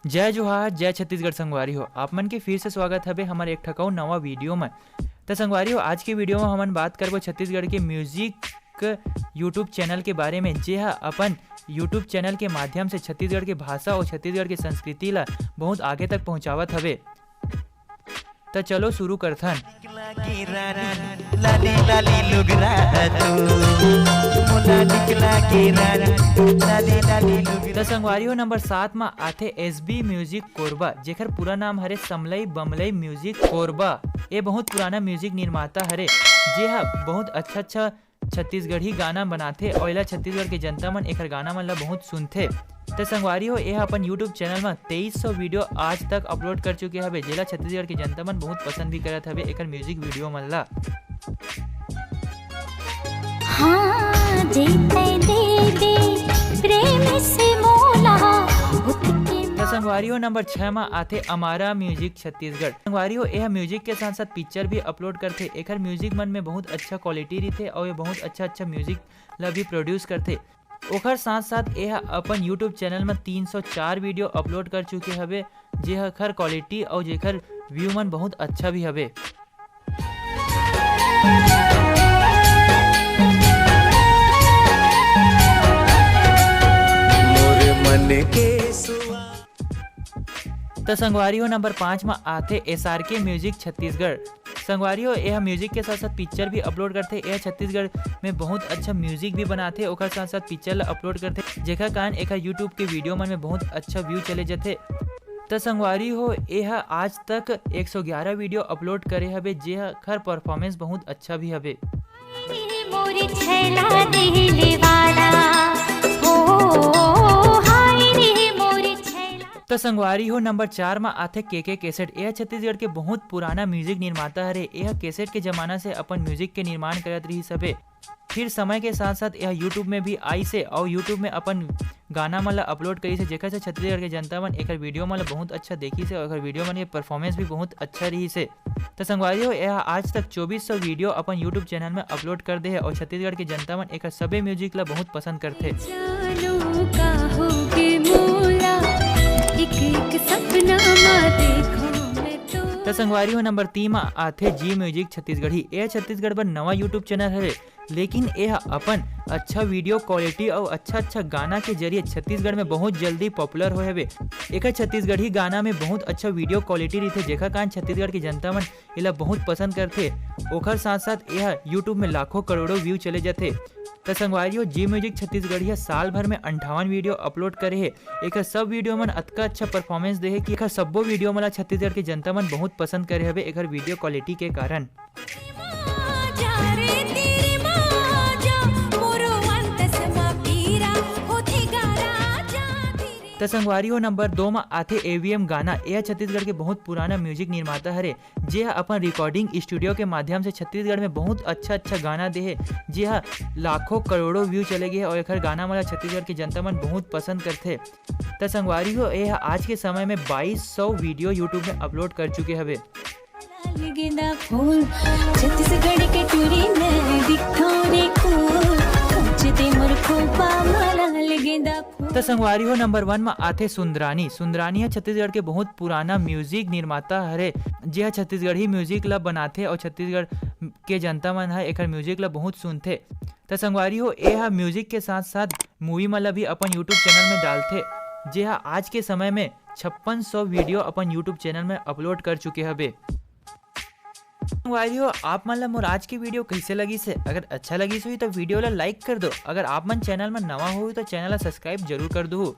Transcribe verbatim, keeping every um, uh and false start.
जय जोहार, जय छत्तीसगढ़ संगवारी हो। आप मन के फिर से स्वागत हवे हमर एक ठक अउ नवा वीडियो में। त संगवारी हो, आज के वीडियो में हमन बात करबो छत्तीसगढ़ के म्यूजिक YouTube चैनल के बारे में, जे ह अपन YouTube चैनल के माध्यम से छत्तीसगढ़ के भाषा अउ छत्तीसगढ़ के संस्कृति ला बहुत आगे तक पहुंचावत हवे। त चलो शुरू करथन। निकला के रानी, लाली लाली लुगरा तू, मोला निकला के रानी, लाली लाली लुगरा। त संगवारी हो, नंबर सात मा आथे एसबी म्यूजिक कोरबा, जेकर पूरा नाम हरे समलई बमलई म्यूजिक कोरबा। ये बहुत पुराना म्यूजिक निर्माता हरे, जे ह बहुत अच्छा अच्छा छत्तीसगढ़ी गाना बनाथे अउ एला छत्तीसगढ़ के जनता मन एकर गाना मन ला बहुत सुनथे। त संगवारी हो, ये ह अपन YouTube चैनल म तेईस सौ वीडियो आज तक अपलोड कर चुके हवे, जेला छत्तीसगढ़ के जनता मन बहुत पसंद भी करत हवे एकर म्यूजिक वीडियो मन ला। हाँ, जे तै दे दे प्रेम से मोला, उतके त संगवारी हो, नंबर छह मा आथे अमारा म्यूजिक छत्तीसगढ़। संगवारी हो, ये ह म्यूजिक के साथ साथ पिक्चर भी अपलोड करथे। एकर म्यूजिक मन में बहुत अच्छा क्वालिटी रहिथे अउ ये बहुत अच्छा अच्छा म्यूजिक ला भी प्रोड्यूस करथे। ओखर साथ साथ ये ह अपन YouTube चैनल में तीन सौ चार वीडियो अपलोड कर चुके हवे, जेकर क्वालिटी अउ जेकर व्यू मन बहुत अच्छा भी हवे। मोर मन के सुआ। त संगवारी हो, नंबर पाँच मा आथे एसआरके म्यूजिक छत्तीसगढ़। संगवारी हो, ये ह म्यूजिक के साथ साथ पिक्चर भी अपलोड करथे। ये ह छत्तीसगढ़ में बहुत अच्छा म्यूजिक भी बनाथे, ओकर साथ साथ पिक्चर ला अपलोड करथे, जेकर कारण एकर YouTube के वीडियो मन में बहुत अच्छा व्यू चले जथे। त संगवारी हो, ये ह आज तक एक सौ ग्यारह वीडियो अपलोड करे हवे, जेकर परफॉर्मेंस बहुत अच्छा भी हवे। मोरी छैला दिले वाला, ओ, हाय रे मोरी छैला। त संगवारी हो, नंबर चार मा आथे केके कैसेट। ये ह छत्तीसगढ़ के बहुत पुराना म्यूजिक निर्माता हरे। ये ह कैसेट के जमाना से अपन म्यूजिक के निर्माण करत रहिस हवे। फिर समय के साथ साथ यह YouTube में भी आइस हे अउ YouTube में अपन गाना मन ला अपलोड करिस हे, जेकर से छत्तीसगढ़ के जनता मन एकर वीडियो मन ला बहुत अच्छा देखिस हे अउ एकर वीडियो मन के परफॉर्मेंस भी बहुत अच्छा रहिस हे। त संगवारी हो, ये ह आज तक चौबीस सौ वीडियो अपन YouTube चैनल में अपलोड कर दे हे अउ छत्तीसगढ़ के जनता मन एकर सबे म्यूजिक ला बहुत पसंद करथे। जानो का होगे मोला, एक एक सपना मा देखो मैं तो। त संगवारी हो, नंबर तीन मा आथे जी म्यूजिक छत्तीसगढ़ी। ये छत्तीसगढ़ बर नवा YouTube चैनल हरे, लेकिन ये ह अपन अच्छा वीडियो क्वालिटी अउ अच्छा अच्छा गाना के जरिए छत्तीसगढ़ में बहुत जल्दी पॉपुलर होए हवे। एकर छत्तीसगढ़ी गाना में बहुत अच्छा वीडियो क्वालिटी रहिथे, जेकर कारण छत्तीसगढ़ के जनता मन एला बहुत पसंद करथे। ओखर साथ साथ ये ह YouTube में लाखों करोड़ों व्यू चले जथे। त संगवारी हो, जी म्यूजिक छत्तीसगढ़ी ह साल भर में अंठावन वीडियो अपलोड करे हे। एकर सब वीडियो मन अतका अच्छा परफॉर्मेंस दे हे कि एकर सब्बो वीडियो मन ला छत्तीसगढ़ के जनता मन बहुत पसंद करे हवे एकर वीडियो क्वालिटी के कारण। त संगवारी हो, नंबर दो मा आथे एवीएम गाना। ये ह छत्तीसगढ़ के बहुत पुराना म्यूजिक निर्माता हरे, जे ह अपन रिकॉर्डिंग स्टूडियो के माध्यम से छत्तीसगढ़ में बहुत अच्छा अच्छा गाना दे हे, जे ह लाखों करोड़ों व्यू चले गे हे अउ एकर गाना मन ला छत्तीसगढ़ के जनता मन बहुत पसंद करथे। त संगवारी हो, ये ह आज के समय में बाईस सौ वीडियो YouTube में अपलोड कर चुके हवे। लाल गेंदा फूल, छत्तीसगढ़ के टूरी में दिखथों रे cool, कांच दे मोर खोपा मा लाल गेंदा फूल। त संगवारी हो, नंबर वन मा आथे सुंदरानी। सुंदरानी ह छत्तीसगढ़ के बहुत पुराना म्यूजिक निर्माता हरे, जे ह छत्तीसगढ़ी म्यूजिक ला बनाथे अउ छत्तीसगढ़ के जनता मन ह एकर म्यूजिक ला बहुत सुनथे। त संगवारी हो, ये ह म्यूजिक के साथ साथ मूवी मन ला भी अपन YouTube चैनल में डालथे, जे ह आज के समय में छप्पन सौ वीडियो अपन YouTube चैनल में अपलोड कर चुके हवे। संगवारी हो, आप मन ला मोर आज के वीडियो कइसे लगिस हे? अगर अच्छा लगिस होही त वीडियो ला लाइक कर दो। अगर आप मन चैनल में नवा होही त चैनल ला सब्सक्राइब जरूर कर दो।